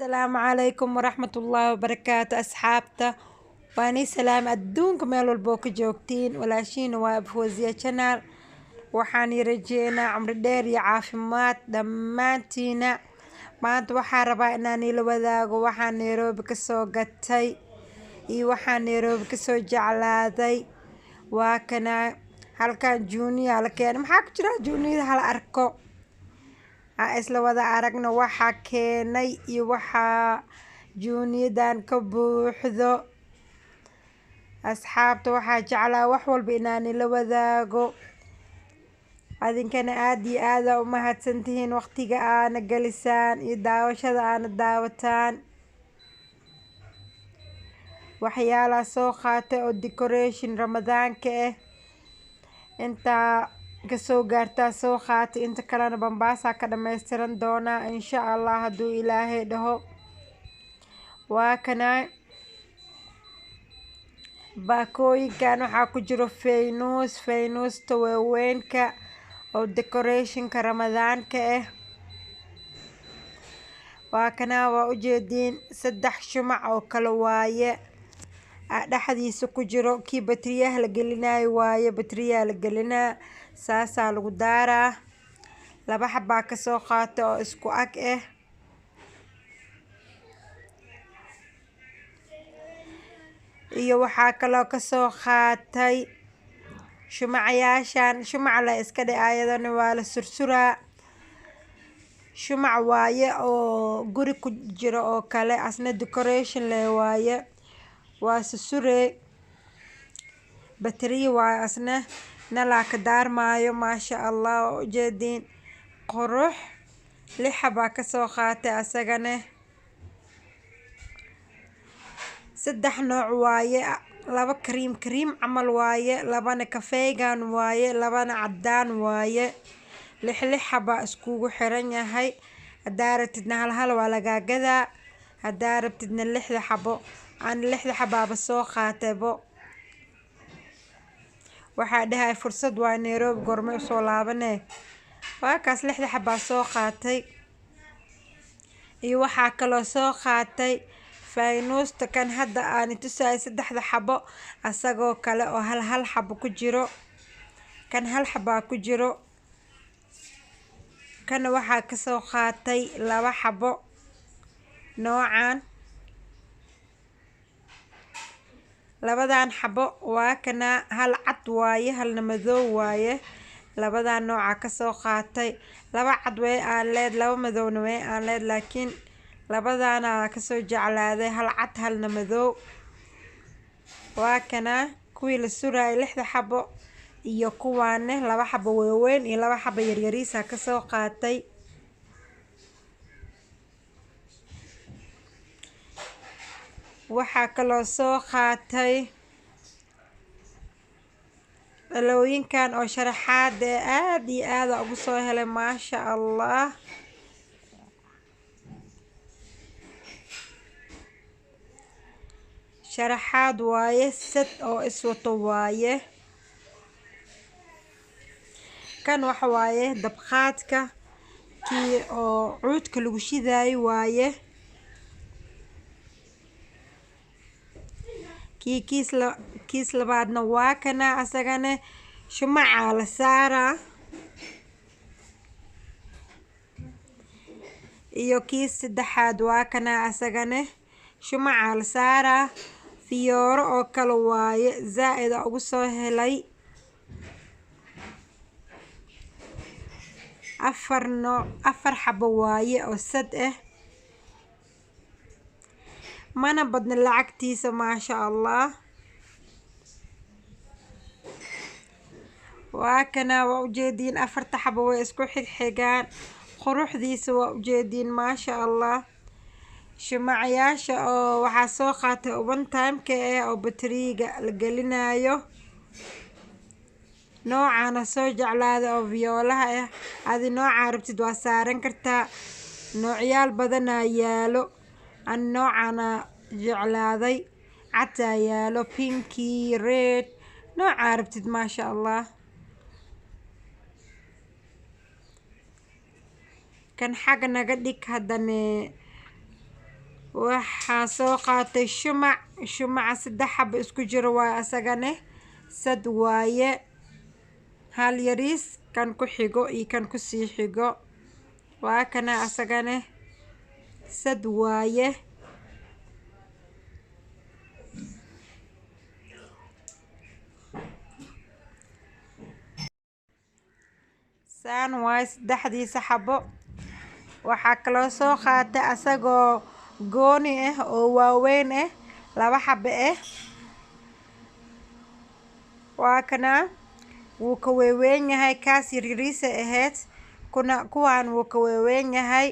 Asalaamu calaykum waraxmatullaahi wabarakaatu asxaabta. Waani salaam adduunka meel walba oo ka joogtiin. Walaashiina waa Abfoosiya Channel. Waxaan i rajeynaa cumri dheer iyo caafimaad dhammaantiina. Maanta waxaan rabaa inaan ila wadaago waxaan Nairobi kasoo gatay iyo waxaan Nairobi kasoo jeclaaday. Waa kana halkan junior la keenay. Maxaa ku jira junior hala arko. Ha isla wada aragno waxa keenay iyo waxa juniordan ka buuxdo. Asxaabta waxaa jeclaa wax walba inaan ila wadaago. Adinkana aad iyo aad aa u mahadsantihiin waqtiga aana galisaan iyo daawashada aana daawataan. Waxyaalaha soo qaatay oo decoration Ramadaanka ah intaa kasoo gaartaa soo qaatay, inta kalena Mombasa ka dhammaystiran doonaa insha Allah hadduu Ilaahay dhaho. Waa kana baakooyinkan waxaa ku jiro faynuus, faynuusta waaweynka oo decorationka Ramadaanka ah. Waa kana waa ujeediin 3 shumac oo kala waaye dhexdiisa ku jiro. Kii batriyaha la gelinayo waaye, batriyaha la gelinaa saasaa lagu daaraa. 2 xabaa kasoo qaatay oo isku ag ah. Iyo waxaa kaloo kasoo qaatay shumacyaashan. Shumac la iska dhig ayadana waa la sursuraa. Shumac waaye oo guri ku jiro oo kale, asna decoration leh waaye. Waa susuree batriya waaye, asna nalaa ka daarmaayo. Maasha Allah, waa ujeediin qurux. 6 xabaa kasoo qaatay asagana. 3 nooc waaye, 2 cream cream camal waaye, 2na kafeegan waaye, 2na cadaan waaye. 6 xabaa iskugu xiran yahay. Haddaa rabtidna hal hal waa lagaa gadaa, haddaa rabtidna 6 xabo. Aan 6 xabaaba soo qaataybo. Waxaa dhahay fursad waa Nairobi goormay usoo laabanee. Waa kaas 6 xabaa soo qaatay. Iyo waxaa kaloo soo qaatay faynuusta kan hadda aan tusaayo 3 xabo, asagoo kale oo hal hal xabo ku jiro. Kan hal xabaa ku jiro. Kana waxaa kasoo qaatay 2 xabo noocan. 2dan xabo waa kana hal cad waaye, halna madow waaye. 2dan nooca kasoo qaatay. 2 cad way aan leed, 2 madowna way aan leed, laakiin 2dana kasoo jeclaaday, hal cad halna madow. Waa kana kuwii la suraayay 6 xabo iyo kuwaane 2 xabo waaweyn iyo 2 xabo yaryariisa kasoo qaatay. Waxaa kaloo soo qaatay dhalooyinkan oo sharaxaad ee aad iyo aad ugu soo helay maasha Allah. Sharaxaad waaye, sad oo iswato waaye. Kan waxa waaye dabqaadka kii oo cuudka lagu shidaayo waaye. Kii kiis labaadna waa kana asagana shumaca la saaraa. Iyo kiis saddexaad waa kana asagana shumaca la saaraa. Fiyooro oo kale waaye, zaaid ugu soo helay. 4 nooc, 4 xabo waaye oo sad ah. Mana badna lacagtiisa maasha Allah. Waa kana waa ujeediin 4 xabo way isku xigxigaan. Quruxdiisa waa ujeediin maasha Allah. Shumacyaasha oo waxaa soo qaatay one time-ka ah oo batriga la gelinayo. Noocana soo jeclaaday oo viyoolaha ah. Adi nooca rabtid waa saaran kartaa. Noocyaal badanaa yaalo. An noocana jeclaaday. Cataa yaalo, pinky, red, nooca rabtid maasha Allah. Kan xagga naga dhig haddana. Waxaa soo qaatay shumac. Shumaca 3 xabo isku jiro waa asagane sad waaye. Hal yariis kan ku xigo iyo kan ku sii xigo. Waa kana asagane sad waaye. Saan waaye 3diisa xabo. Waxaa kaloo soo qaatay asagoo gooni ah oo waaweyn ah 2 xabo ah. Waa kana wuu ka weyn yahay kaas yaryariisa ahayd. Kuna kuwaan wuu ka weyn yahay.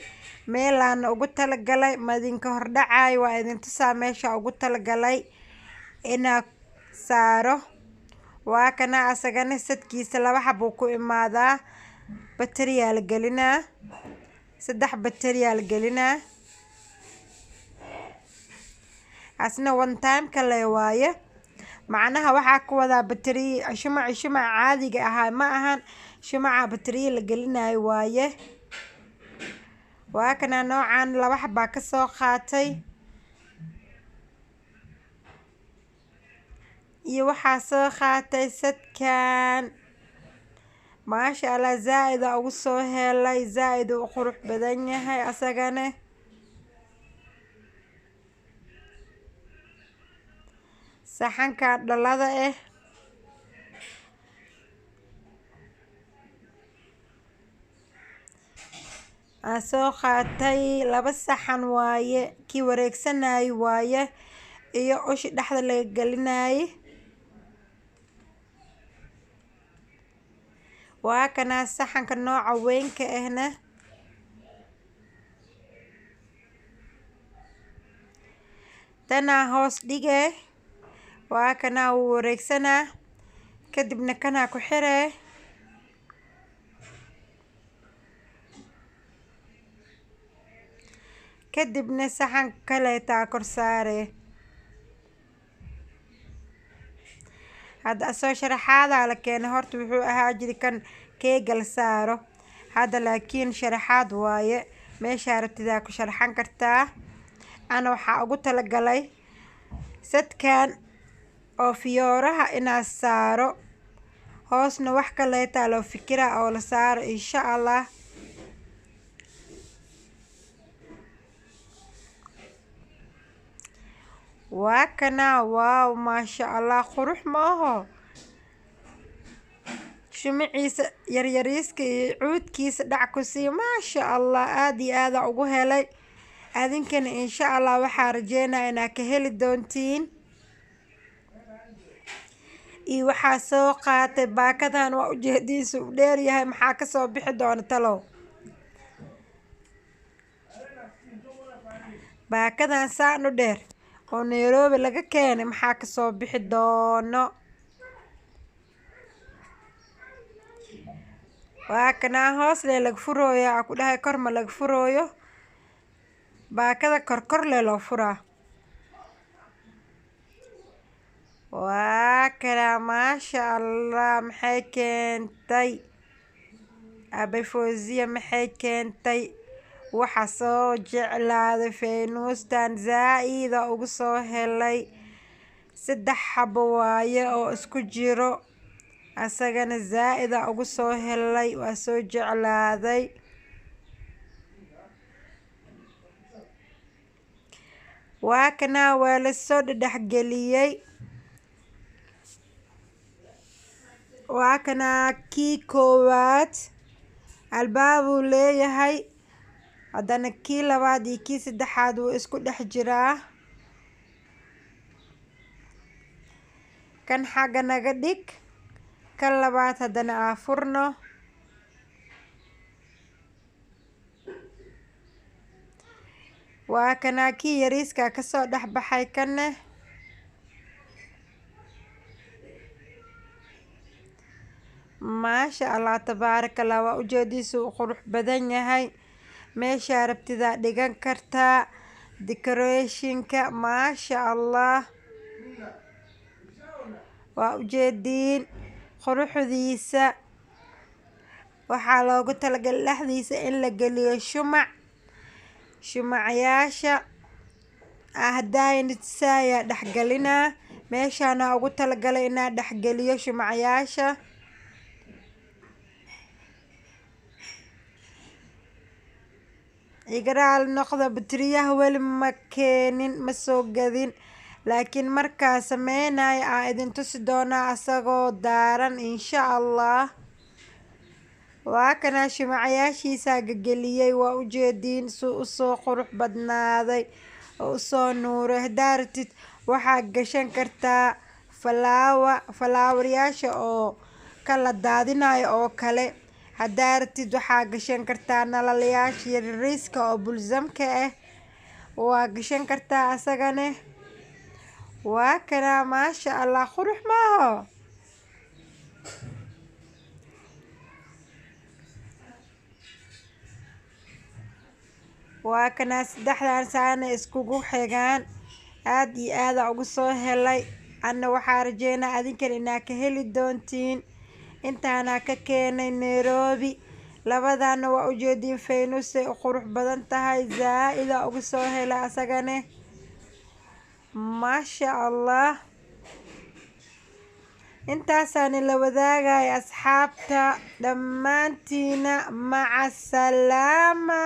Meelaan ugu talagalay madinka hordhacay waa idin tusaa meesha ugu talagalay inaa saaro. Waa kana asagana sadkiisa 2 xabo ku imaadaa. Bateriyaa la gelinaa. 3 bateriyaa la gelinaa. Asna one time kale waaye. Macnaha waxaa ku wadaa bateri shumac shumac caadiga ahaa ma ahan shumaca bateriya la gelinayo waaye. Waa kana noocan 2 xabaa ka soo qaatay. Iyo waxaa soo qaatay sadkan. Maasha Allah zaaid ugu soo helay, zaaid u qurux badan yahay asagane. Saxanka dhalada ah. Aan soo qaatay 2 saxan waaye, kii wareegsanay waaye iyo ushi dhaxda laga gelinay. Waa kana saxanka nooca weynka ahna. Tana hoos dhige. Waa kana wuu wareegsanaa. Kadibna kana ku xiree. Kadibna saxan kale taa kor saare. Hadda soo sharaxaada la keenay horta wuxuu ahaa jiri kan keega la saaro. Hadda laakiin sharaxaad waaye. Meesha rabtidaa ku sharaxan kartaa. Ana waxaa ugu talagalay sadkan oo fiyooraha inaa saaro. Hoosna wax kaleeta loo fikiraa oo la saaro insha Allah. Waa kana waaw maasha Allah qurux ma aho. Shumaciisa yaryariiska iyo cuudkiisa dhac ku sii maasha Allah aad iyo aad ugu helay. Adinkana insha Allah waxaa rajeynaa inaa ka heli doontiin. Iyo waxaa soo qaatay baakadan waa ujeediisa u dheer yahay maxaa ka soo bixi doona talow. Baakadan saan u dheer oo Nairobi laga keenay maxaa ka soo bixi doono. Waa kana hoos lee laga furooyo ku dhahay kor ma laga furooyo. Baakada kor kor lee loo furaa. Waa kana maasha Allah maxay keentay. Abay Fawziya maxay keentay. Waxa soo jeclaaday faynuustan zaaid ugu soo helay. 3 xabo waaye oo isku jiro. Asagana zaaid ugu soo helay waa soo jeclaaday. Waa kana waa la soo dhexgeliyay. Waa kana kii koowaad. Albaab uu leeyahay. Haddana kii labaad iyo kii saddexaad wuu isku dhex jiraa. Kan xagga naga dhig. Kan labaad haddana aa furno. Waa kana kii yariiska ka soo dhex baxay kanne. Maasha Allah tabaaraka Allah waa ujeediisu u qurux badan yahay. Meesha rabtidaa dhigan kartaa. Decorationka maasha Allah. Waa ujeediin quruxdiisa. Waxaa loogu talagalay dhexdiisa in la geliyo shumac. Shumacyaasha. Hadaayaa dhexgelinaa meeshaana ugu talagalay inaa dhexgeliyo shumacyaasha. Igaraal noqda, bateriyaha weli ma keenin, ma soo gadin, laakiin markaa sameynayo aa idin tusi doonaa asagoo daaran insha Allah. Waa kana shumacyaashiisa gageliyey, waa ujeediin suu usoo qurux badnaaday oo usoo nuuray. Hadaa rabtid waxaa gashan kartaa falaawaryaasha oo kala daadinayo oo kale. Hadaa rabtid waxaa gashan kartaa nalalayaasha yaryariiska oo bulsamka ah, waa gashan kartaa asagane. Waa kana, maasha Allah, qurux maaho. Waa kana saddexdan saana iskugu xigaan, aad iyo aad aa ugu soo helay. Ana waxaa rajeynaa adinkan inaa ka heli doontiin. Intaana ka keenay Nairobi. Labadana waa ujeediin, faynuusay u qurux badan tahay, zaa-id aa ugu soo helay asagane, maasha Allah. Intaasaan la wadaagaya asxaabta dhammaantiina. Maca salaama.